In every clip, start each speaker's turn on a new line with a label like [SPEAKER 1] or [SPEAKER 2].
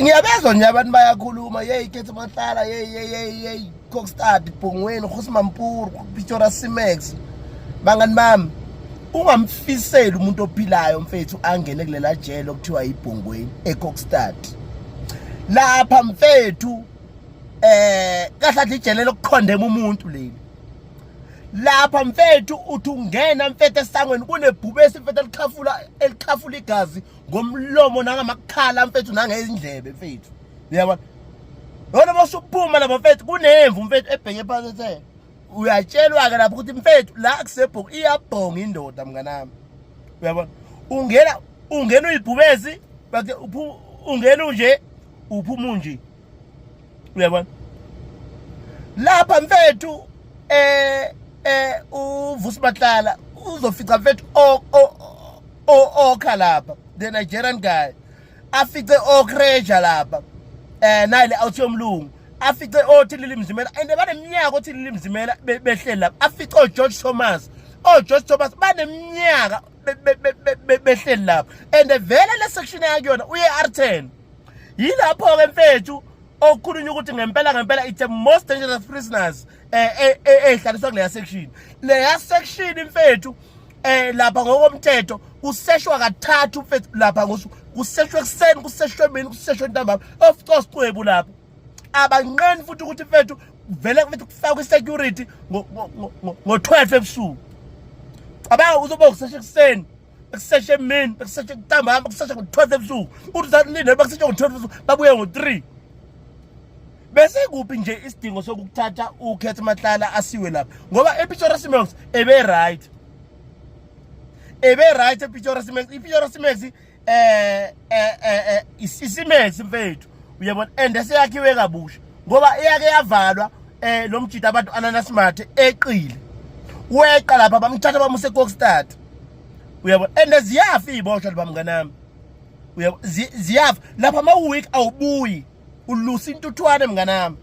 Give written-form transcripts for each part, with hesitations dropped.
[SPEAKER 1] Ngiyabezwa nje abantu bayakhuluma, yeyi Khetha Matlala, yeyi yeyi yeyi yeyi Kokstad, Bhongweni, Kgosi Mampuru, Pretoria C-Max. Bangani bami, ungamfiseli umuntu ophilayo mfethu angene kulela jele okuthiwa iBhongweni eKokstad. Lapha mfethu kahle kahle ijele lokukhondema umuntu leli. Lapha mfethu uthi ungena mfethu esangweni kunebhubesi mfethu elikhafula elikhafula igazi ngomlomo nangamakhala mfethu nangezindlebe mfethu. Uyabona? Yona masuphuma lapha mfethu kunemvu mfethu ebheke phansi ethe uyatshelwa ke lapho ukuthi mfethu la kusebhoku iyabhonga indoda mnganami. Uyabona? Ungena ungena uyibhubesi bathi ungena unje uphuma unje. Uyabona? Lapha mfethu uVusi Matlala uzofica mfethu o okha lapha the Nigerian guy afice okreja lapha naye le out yomlungu afice othilili Mzimela and baneminyaka othilili Mzimela behleli lapha afice oGeorge Thomas oGeorge Thomas baneminyaka behleli lapha and vele le section yakuyona uye R10 yilapho ke mfethu okukhulunywa ukuthi ngempela ngempela it's the most dangerous prisoners ehlaliswa kuleya section leya section mfethu lapha ngokomthetho kuseshwa kathathu mfethu lapha ngosuku kuseshwe ekuseni kuseshwe emini kuseshwe ntambama of course cwebu lapha abanqeni futhi ukuthi mfethu vele mfethu kufakwe i-security ngo-12 ebusuku cabanga uzoba kusesha ekuseni bekusesha emini bekusesha ntambama bekusesha ngo-12 ebusuku uthi usalinde bekusesha ngo-12 ebusuku babuye ngo-3 bese kuphi nje isidingo sokukuthatha uKhetha Matlala asiwe lapha ngoba ePretoria C-Max ebe right ebe right ePretoria C-Max iPretoria C-Max iC-Max mfethu uyabona and eseyakhiwe kabusha ngoba eyake yavalwa lo mjita abantu Ananas Mathe eqile weqa lapha bamthatha bamuse eKokstad uyabona and ziyafa iziboshwa lapha mnganami uyabona ziyafa lapha ama week awubuyi ulusa intuthwane mnganami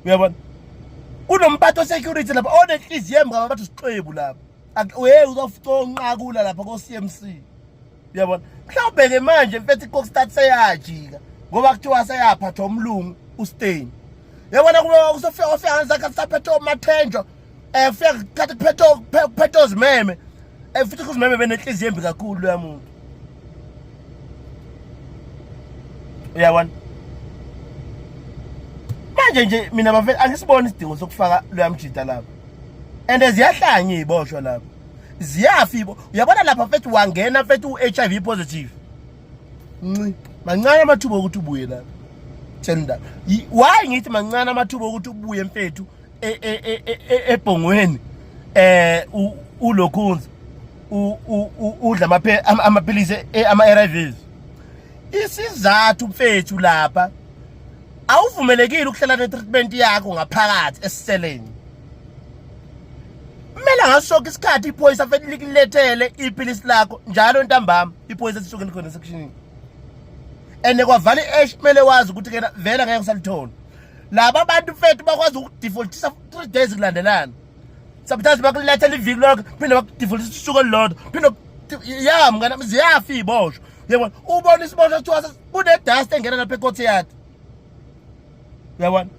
[SPEAKER 1] uyabona kunomphathi security lapha onenhliziyo embi bathi sixwebu lapha uye uzofica onqakula lapha ko CMC uyabona mhlawumbe ke manje mfethu iKokstad seyajika ngoba kuthiwa seyaphathwa umlungu uStein yabona kube kusofika ofika ngezakhe saphethe omathenjwa fika khathi kuphethe kuphethe ozimeme futhi kuzimeme benenhliziyo embi kakhulu loya muntu uyabona manje nje mina bafethu angisiboni isidingo sokufaka loya mjita lapha and ziyahlanya iziboshwa lapha ziyafa ibo uyabona lapha mfethu wangena mfethu u-HIV positive nci mancane amathuba okuthi ubuye lapha tshela indaba why ngithi mancane amathuba okuthi ubuye mfethu ebhongweni ulokhunzi udla amaphilisi ama-ARVs isizathu mfethu lapha awuvumelekile ukuhlala ne-treatment yakho ngaphakathi esiseleni kumele ngaso sonke isikhathi iphoyisa fanele likulethele iphilisi lakho njalo ntambama iphoyisa lisuke likhona esectionini and kwavala i-ash kumele wazi ukuthi kena vele ngeke usalithola laba bantu mfethu bakwazi ukudefaultisa 3 days kulandelana sometimes bakulethela iviki lonke phinde bakudefaultisa usuku olulodwa phinde ya mngane ziyafa iy'boshwa uyabona ubona isiboshwa kuthiwa kune-dust engena lapha ecourtyard uyabona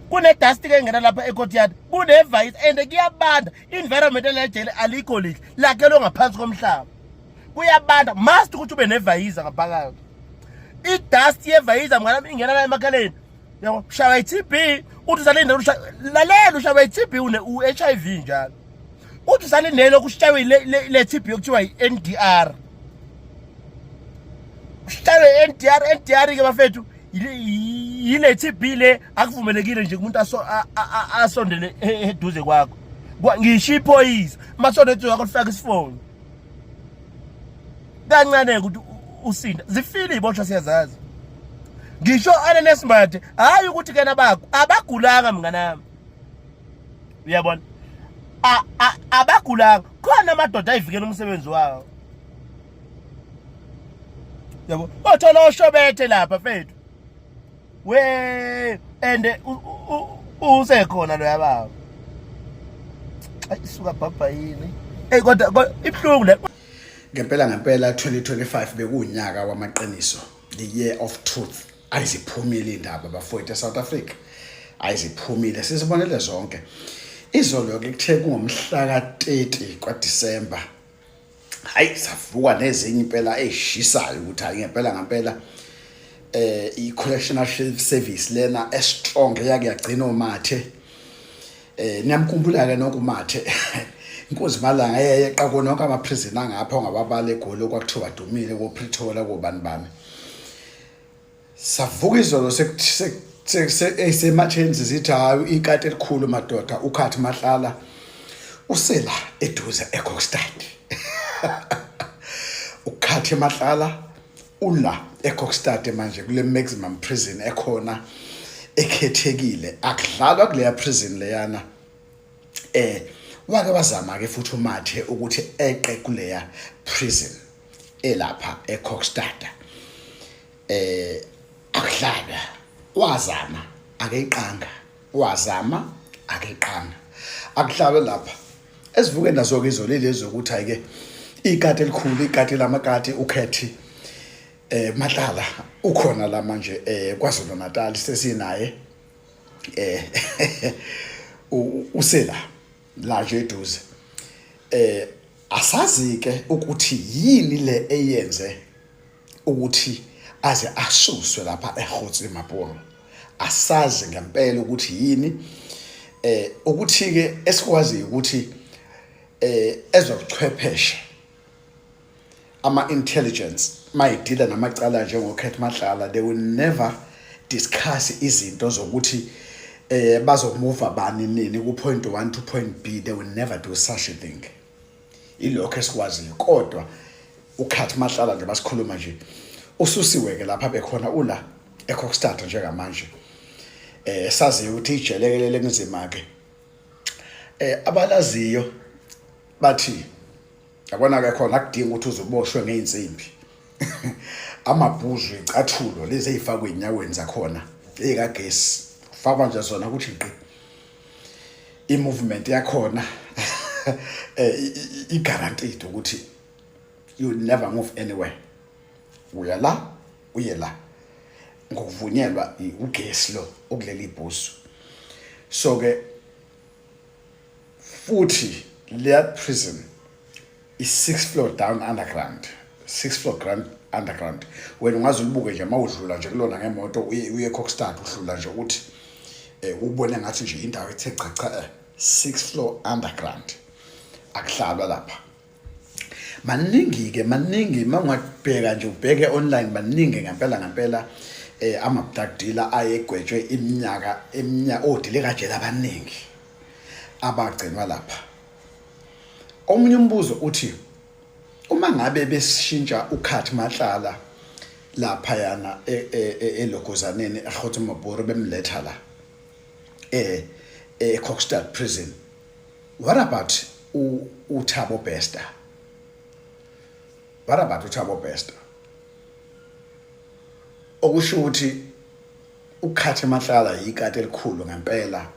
[SPEAKER 1] kune-dust ke engena lapha ecourtyard kune-vice and kuyabanda i-environment elejele alikho lihle lakhelwe ngaphansi komhlaba kuyabanda must ukuthi ube nevayiza ngaphakathi i-dust yevayiza mngane ingena la emakhaleni yabo shaya i-TB uthi usalindele lalela ushaywa i-TB une u-HIV njalo uthi usalindele ukushaywe le TB okuthiwa i-NDR ushaywe i-NDR NDR ke bafethu yile TB le akuvumelekile nje umuntu asondele eduze kwakho ngisho iphoyisa masondele eduze kwakho lifaka isifonyo kancane ukuthi usinda zifile iboshwa siyazazi ngisho Ananas Mathe hayi ukuthi kena bakho abagulanga mnganami uyabona abagulanga khona amadoda ayivikela umsebenzi wawo yabo othola oshobethe lapha mfethu we and usekhona loya baba isuka bhabha yini ey kodwa ibuhlungu le
[SPEAKER 2] ngempela ngempela 2025 bekuwunyaka wamaqiniso. The year of truth. Ayiziphumile indaba bafowethu eSouth Africa, ayiziphumile, sizibonele zonke. Izolo ke kuthe kungomhla ka-30 kwaDisemba, hayi, savuka nezinye impela ezishisayo ukuthi hayi, ngempela ngempela i-correctional service lena e-strong eyake yagcina oMathe. Niyamkhumbula ke nonke uMathe, inkozi malanga eyeqa konke ama-prison angapha ongababala eGoli, okwakuthiwa dumile ko-Pretoria, kobani bani. Savuka izolo sematheni sithi hayi, ikati elikhulu madoda, uCat Matlala usela eduze eKokstad. UCat Matlala ula eKokstad manje kule maximum prison ekhona ekhethekile, akudlalwa kuleya prison leyana. Wake wazama ke futhi uMathe ukuthi eqe kuleya prison elapha eKokstad. Akudlalwa, wazama akeqanga, wazama akeqanga, akudlalwa lapha. Esivuke nazo ke izolo lezi ukuthi ayike, ikati elikhulu, ikati lamakati, uCat Matlala ukhona la manje KwaZulu Natal, sesinaye, usela la nje eduze. Asazi ke ukuthi yini le eyenze ukuthi aze asuswe lapha eKgotsi Maburu. Asazi ngempela ukuthi yini. Ukuthi ke esikwazi ukuthi ezobuchwepheshe, ama intelligence mayidila namacala njengoCat Matlala, they will never discuss izinto zokuthi bazomuva bani nini ku point 1 to point B. They will never do such a thing. Ilokho esikwaziyo. Kodwa uCat Matlala nje basikhuluma nje ususiwe ke lapha bekhona, ula eKokstad njengamanje. Saziyo ukuthi ijelekelele kunzima ke. Abalaziyo bathi yabona ke khona akudingi ukuthi uzoboshwe ngeinsimbi, amabhuzu, icathulo lezi ezifakwe enyaweni zakhona ezikagesi, ufakwa nje zona ukuthi ngqi, i-movement yakhona i-guaranteed ukuthi you never move anywhere, uya la, uye la, ngokuvunyelwa ugesi lo okuleli bhuzu. So ke futhi leya prison i-six floor down underground, six floor ground underground. Wena ungaze ulibuke nje mawudlula nje kulona ngemoto uye eKokstad, udlula nje ukuthi ubone ngathi nje indawo ethe cha cha, six floor underground, akuhlalwa lapha. Maningi ke, maningi, mangabheka nje, ubheke online, maningi ngempela ngempela ama-drug dealer ayegwetshwe iminyaka eminyaka, odilika abaningi abagcinwa lapha. Omunye umbuzo uthi uma ngabe besishintsha uCat Matlala laphayana elogozaneni eKgotsi Maburu, bemletha la eKokstad prison, what about uThabo Bester? What about uThabo Bester? Okusho ukuthi uCat Matlala yikati elikhulu ngempela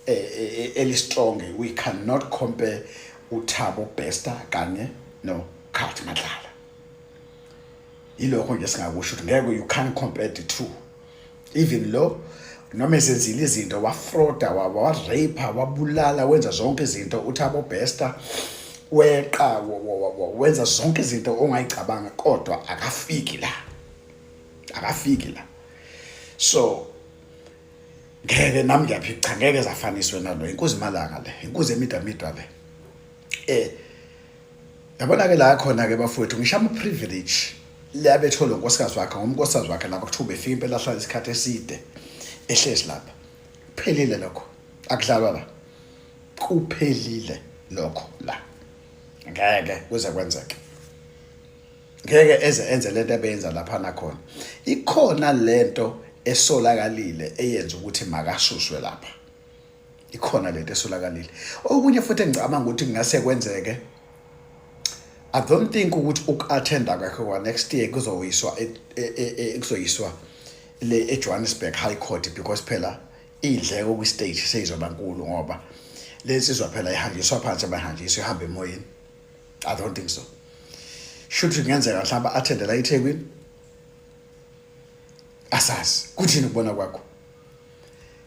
[SPEAKER 2] eli-strong. We cannot compare uThabo Bester kanye no Cat Matlala. Yilokho nje singakusho ukuthi ngeke, you can't compare the two. Even lo noma ezenzile izinto, wafroda, wa-rape, wabulala, wenza zonke izinto, uThabo Bester weqa, wenza zonke izinto ongayicabanga, kodwa akafiki la, akafiki la. So ngeke nami ngiyaphica, ngeke zafaniswe nalo. Inkuzi malanga le, inkuzi emidwa le. Yabona ke la khona ke bafowethu, ngisho ama privilege leyabethola unkosikazi wakhe, ngomnkosikazi wakhe lapha kuthiwa befika impela ahlala isikhathi eside ehlezi lapha, kuphelile lokho, akudlalwa la, kuphelile lokho la, ngeke kuze kwenzeke, ngeke eze enze lento ebenza lapha nakhona. Ikhona lento esolakalile eyenza ukuthi makasuswe lapha, ikhona lento esolakalile. Okunye futhi engicabanga ukuthi kungase kwenzeke, I don't think ukuthi uku-attenda kwakhe kwa next year kuzoyiswa kuzoyiswa le eJohannesburg High Court, because phela iy'ndleko kwi-state seyizoba nkulu, ngoba lensizwa phela ihanjiswa phansi, abahanjiswa, ihamba emoyeni. I don't think so. Shuthi kungenzeka mhlawumbe attende la eThekwini. Asazi kuthini ukubona kwakho,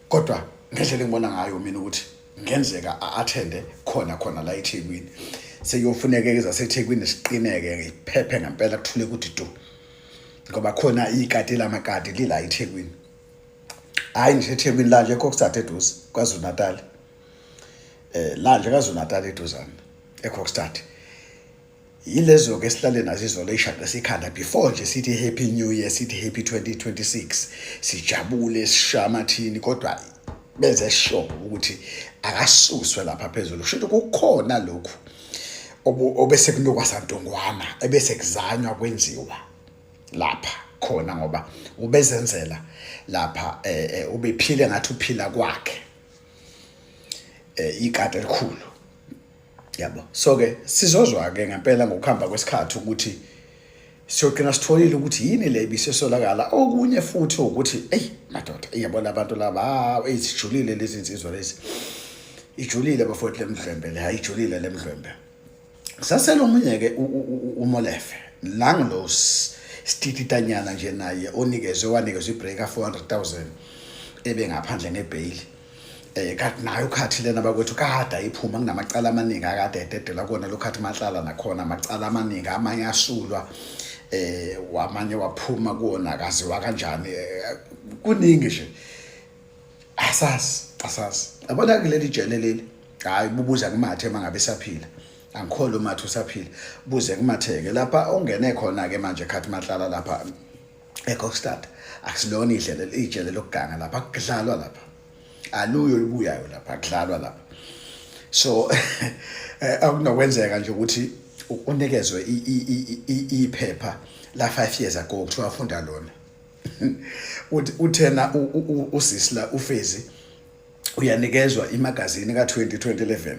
[SPEAKER 2] kodwa ngendlela engibona ngayo mina ukuthi ngenzeka a-athende khona khona la eThekwini. Sekuyofuneka ke zaseThekwini siqineke ngiphephe ngempela kuthule kuthi du, ngoba khona ikati lamakati lila eThekwini. Hayi nje eThekwini la nje eKokstad eduze KwaZulu Natal, la nje KwaZulu Natal eduzane eKokstad. Yilezo ke sihlale nazo izolo ishaqe sikhanda before nje sithi happy new year, sithi happy 2026, sijabule sishaya amathini, kodwa benze sure ukuthi akasuswe lapha phezulu. Kusho ukuthi kukhona lokhu obese kunokwa santongwana ebese kuzanywa kwenziwa lapha khona, ngoba ubezenzela lapha, ubephile ngathi uphila kwakhe, ikati elikhulu yabo. So ke sizozwa ke ngempela ngokuhamba kwesikhathi ukuthi siyogcina sitholile ukuthi yini le ibisesolakala. Okunye futhi ukuthi eyi madoda, iyabona abantu laba eyijulile lezi insizwa lezi, ijulile bafowethu lemdlwembe le, ayijulile lemdlwembe. Sasele omunye ke uMolefe langlo sitititanyana nje naye onikezwe wanikezwa ibreak 400,000 ebe ngaphandle ngebail. Kanti nayo ukhathi lena bakwethu kade ayiphuma kunamacala amaningi akade ededela kona lokhathi mahlala nakhona amacala amaningi, amanye asulwa, wamanye waphuma kuwona akaziwa kanjani, kuningi nje asazi asazi. Yabona kuleli jele leli, hayi bubuza kumathe mangabe saphila, angikholwa umathe usaphila, buze kumatheke lapha ongene khona ke manje khathi mahlala lapha eKokstad. Akusilona idlele ijele lokuganga lapha, akudlalwa lapha, aluyo lubuyayo lapha, akudlalwa lapha. So akunokwenzeka nje ukuthi unikezwe iphepha la 5 years ago kuthiwa funda lona. Uthena usisla uFezi uyanikezwa imagazini ka-2011,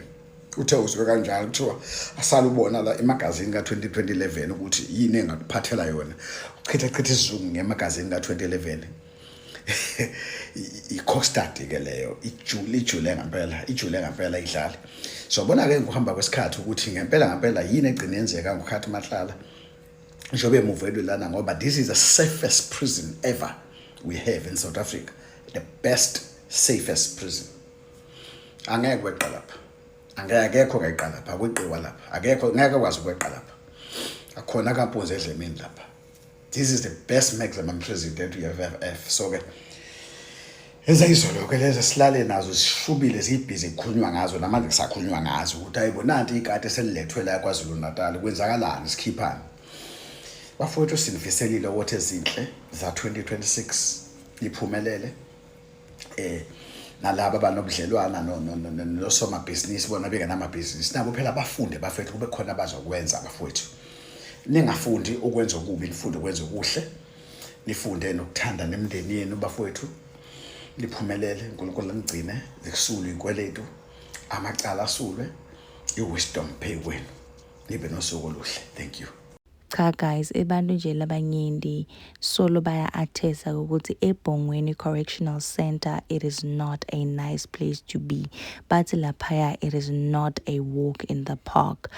[SPEAKER 2] uthe uzwe kanjalo kuthiwa asalubona la imagazini ka-2011 ukuthi yini engakuphathela yona, uchitha chitha isizungu ngemagazini ka-2011. I-costard ke leyo, ijule ijule ngempela, ijule ngempela idlale. So bona ke ngokuhamba kwesikhathi ukuthi ngempela ngempela yini egcine yenzeka ngokhathi mahlala njengoba emuvelwe lana, ngoba this is the safest prison ever we have in South Africa, the best safest prison. Angeke kweqa lapha, angeke, akekho ngeqa lapha, akweqiwa lapha, akekho ngeke akwazi ukweqa lapha, akhona kampunzi edlemini lapha. This is the best maximum prison that we have ever. So ke ezayizolo ke lezi silale nazo zishubile, ziyibhizi, kukhulunywa ngazo namanje, kusakhulunywa ngazo ukuthi hayibo nanti ikati eselilethwe la KwaZulu Natal, kwenzakalani, sikhiphani bafowethu. Sinifiselile ukuthi ezinhle za 2026 iphumelele, nalabo abanobudlelwana nosomabhizinisi bona bengenamabhizinisi nabo phela bafunde bafethu, kube khona abazokwenza bafowethu. Ningafundi ukwenza okubi, nifunde ukwenza okuhle, nifunde nokuthanda nemindeni yenu bafowethu, niphumelele, uNkulunkulu anigcine, zikusulwe inkweletu, amacala asulwe, i-wisdom pay kwenu, nibe nosuku oluhle. Thank you.
[SPEAKER 3] Cha guys, abantu nje labanyenti solo baya-attesta ukuthi eBhongweni Correctional Center it is not a nice place to be. Bathi laphaya it is not a walk in the park.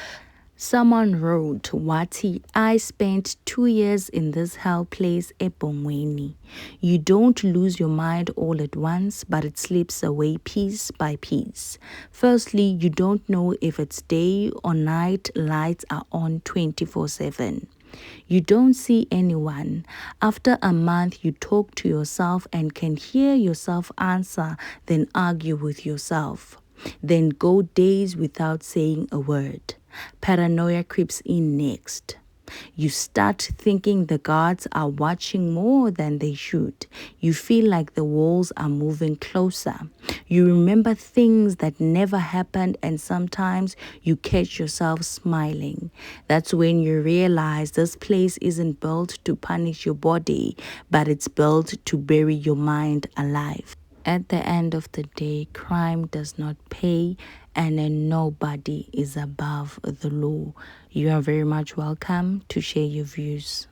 [SPEAKER 3] Someone wrote, wathi, "I spent 2 years in this hell place eBhongweni. You don't lose your mind all at once, but it slips away piece by piece. Firstly, you don't know if it's day or night, lights are on 24/7. You don't see anyone. After a month, you talk to yourself and can hear yourself answer, then argue with yourself. Then go days without saying a word. Paranoia creeps in next. You start thinking the guards are watching more than they should. You feel like the walls are moving closer. You remember things that never happened, and sometimes you catch yourself smiling. That's when you realize this place isn't built to punish your body, but it's built to bury your mind alive. At the end of the day, crime does not pay, and then nobody is above the law." You are very much welcome to share your views.